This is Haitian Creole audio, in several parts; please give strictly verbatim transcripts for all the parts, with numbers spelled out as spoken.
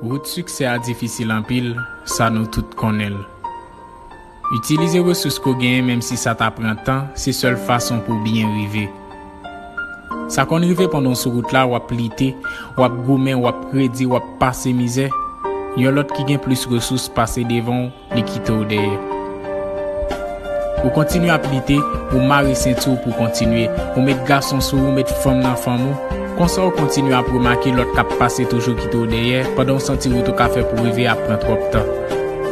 Wout siksè a difisil anpil, sa nou tout konnen l. Itilize resous ke w genyen, menm si sa ta pran tan, se sèl fason pou w byen rive. Sa konn rive pandan w sou wout la, w ap lite, w ap goumen, w ap redi, w ap pase mizè. Yon lòt ki gen plis resous pase devan w, li kite w dèyè. Ou kontinye ap lite, ou mare senti w pou w kontinye. Ou met gason sou ou, ou met fanm nan fanm ou. Konsa w kontinye ap remake lòt k ap pase toujou kite w dèyè, pandan w santi wout ou ka fè pou w rive ap pran twòp tan.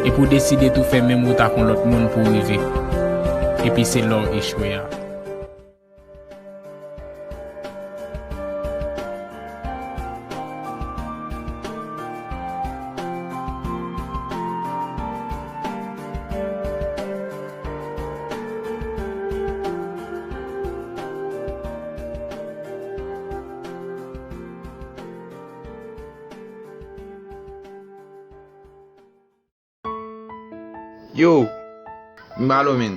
Epi w deside tou fè menm wout ak yon lòt moun pou w rive. Epi se la w echwe a. Yo, m ba lo men.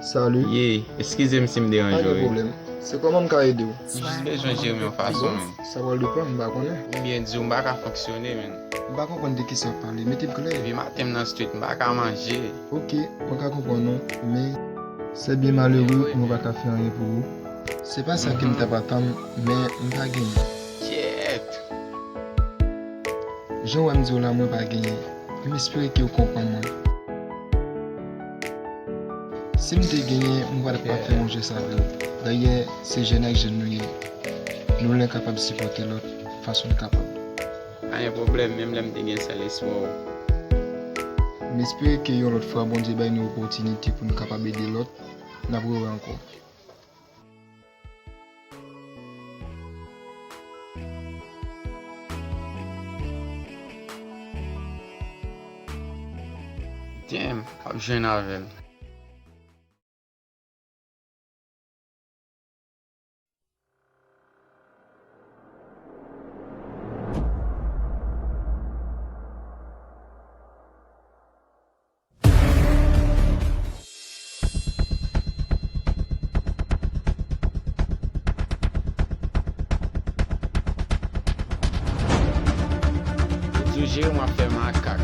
Salut. Ye, eskize m si m deranje w, wi. Pa gen pwoblèm. Se kòman m ka ede w? M jis bezwen jere m yon fason, men. Sa pral depann, m pa konnen. M byen di w, m pa ka fonksyone, men. M pa konprann de kisa w ap pale. Mete l klè. Depi maten m nan street, m pa ka manje. Ok, mwen ka konprann ou, men se byen malere, mwen pa ka fè anyen pou ou. Se pa sa ke m t ap atann, men m pa genyen. Kyèt! Jan w wè m di w la, mwen pa genyen. E m espere ke w konprann mwen. Si m te genyen, mwen pa t ap fè yon jès avè w. Dayè, se jèn ak jèn nou ye. Nou lè kapab sipòte lòt fason n kapab. Pa gen pwoblèm, menm lè m te gen sèl espwa w. M espere ke yon lòt fwa Bondye bay nou opòtinite pou n kapab ede lòt. N ap rewè ankò. Damn, m ap jwenn avè l. Yo di w jere m ap fè makak.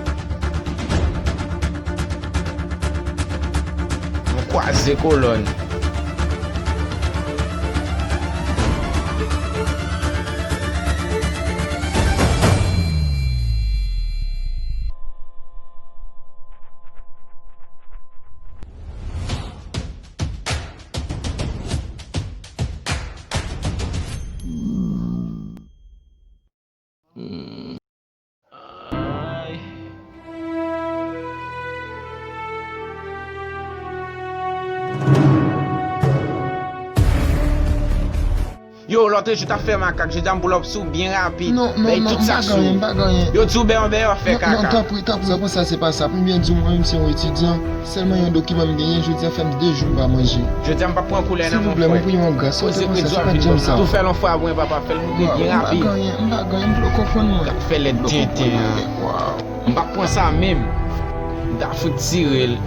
Nou kwaze kolòn. Yo, lòtrejou t ap fè makak, jodi a m pull up sou byen rapid. Non, non, non, m pa gen anyen, m pa gen anyen. Yo di w bè yon bè, w ap fè kaka. Non, non, tanpri, tanpri, reponn sa, se pa sa. Pou m byen di w, mwen menm se yon etidyan. Sèlman yon dokiman m genyen, jodi a fè m de jou m pa manje. Jodi a m p ap pran koulè nan men w, frè. Silvouplè, mwen priye w an gras, reponn sa, se pa t janm sa. Tou fè l yon fwa, mwen papa fè l moute byen rapid. M pa gen anyen, m pa gen anyen, m vle w konprann mwen. K ap fè lèt tenten an. M p ap pran sa menm. M ta fout tire l.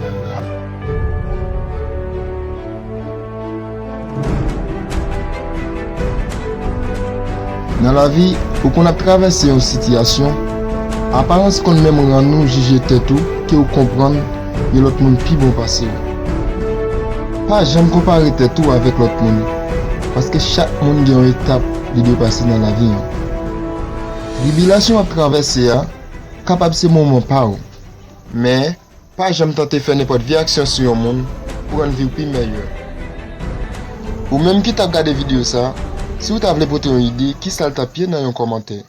Nan lavi, ou konn ap travèse yon sitiyasyon, aparans konn menm rann ou jije tèt ou ke ou konprann yon lòt moun pi bon pase w. Pa janm konpare tèt ou avèk lòt moun, paske chak moun gen yon etap li dwe pase nan lavi an. Tribilasyon w ap travèse a kapab se moman pa w, men pa janm tante fè nenpòt vye aksyon sou yon moun pou rann vi w pi mèyè. Ou menm ki t ap gade videyo sa, si w ta vle pote yon ide, kisa l t ap ye nan yon kòmantè?